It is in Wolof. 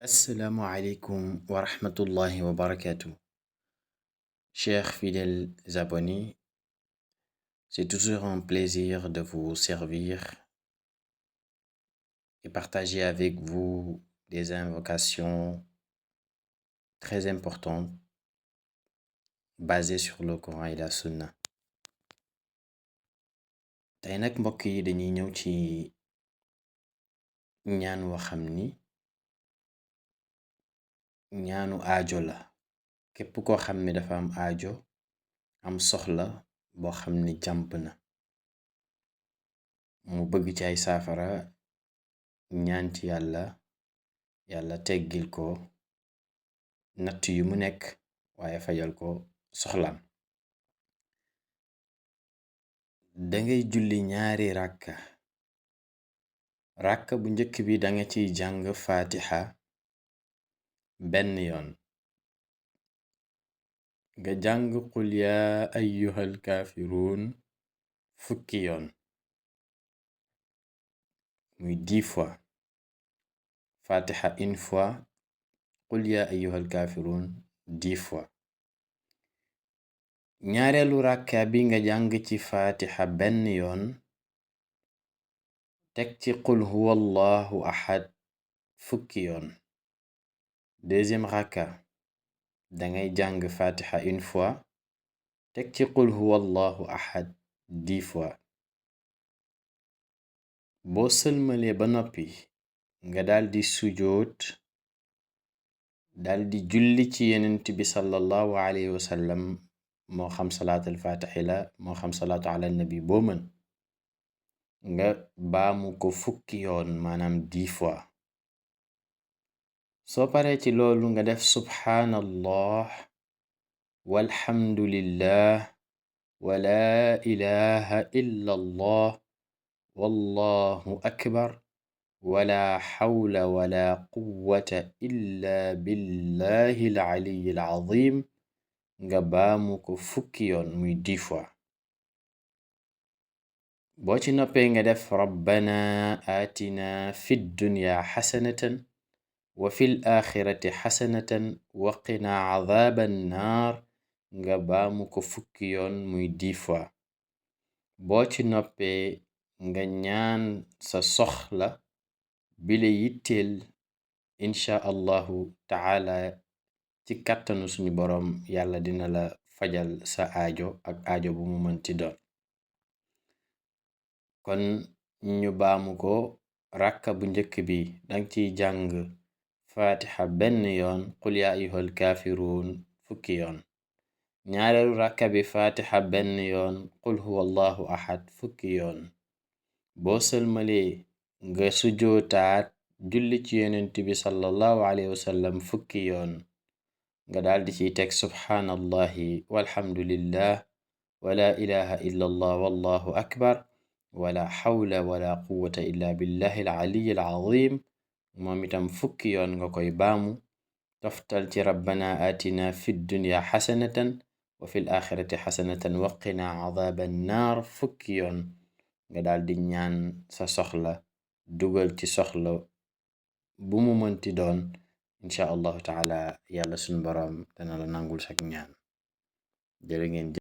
Assalamu alaikum wa rahmatullahi wa barakatuh. Chers fidèles abonnés, c'est toujours un plaisir de vous servir et partager avec vous des invocations très importantes basées sur le Coran et la Sunna. tey nag mbokk yi dañuy ñëw ci ñaan woo xam ni ñaanu aajo la. képp koo xam ni dafa am aajo, am soxla boo xam ni jàmp na, mu bëgg ci ay saafara, ñaan ci yàlla teggil ko natt yu mu nekk waaye fajal ko soxlaam. dangay julli ñaari ràkka bu njëkk bi danga ciy jàng faatiha benn yoon, nga jàng qul yaa ayyuhal kaafiruun fukki yoon, muy 10 fois. Fatiha une fois, qul yaa ayyuhal kaafiruun 10 fois. ñaareelu ràkka bi nga jàng ci fatiha benn yoon, teg ci qul huwa allahu ahad fukki yoon. deuxième ràkka dangay jàng fatiha une fois, teg ci qul huwa allahu ahad 10 fois. boo sëlmalee ba noppi nga daldi sujoot, daldi julli ci yenent bi sallallahu alayhi wa sallam, moo xam salaatul faatixi la, moo xam salaatu ala nabi boo mën, nga baamu ko fukki yoon, maanaam 10 fois. soo paree ci loolu nga def subhaanallah walhamdulillah wa laa ilaha illa allah wallahu akbar wala xawla wala quwwata illa billahi al-aliyyi al-azim, nga baamu ko fukki yoon, muy 10 fois. boo ci noppee nga def rabbana aatina fi dunya xasanatan wa fil axirati xasanatan wa qina adaaban naar, nga baamu ko fukki yoon, muy 10 fois. boo ci noppee nga ñaan sa soxla bi la yitteel, insha allahu taala ci kàttanu suñu boroom yàlla dina la fajal sa aajo ak aajo bu mu mënti doon. kon ñu baamu ko, ràkka bu njëkk bi dang ciy jàng fatiha benn yoon, qul yaa ayyuhal kaafiruun fukki yoon. ñaareelu ràkka bi fatiha benn yoon, qul huwa allahu ahad fukki yoon. boo sëlmalee nga sujootaat, julli ci yonent bi sallallahu alayhi wa sallam fukki yoon, nga daldi ciy teg subhaanallahi walhamdulillah wala ilaha illa allah wallahu akbar wala xawla wala quwwata illa billahi al-aliyyi al-azim, moom itam fukki yoon nga koy baamu, toftal ci rabbana atina fi dunya xasanatan wa fil axirati xasanatan wa qina adaaban naar fukki yoon, nga daldi ñaan sa soxla, dugal ci soxla bu mu mënti doon, insha allahu taala yàlla sunu boroom dana la nangul sak ñaan. jërë ngeen jëf.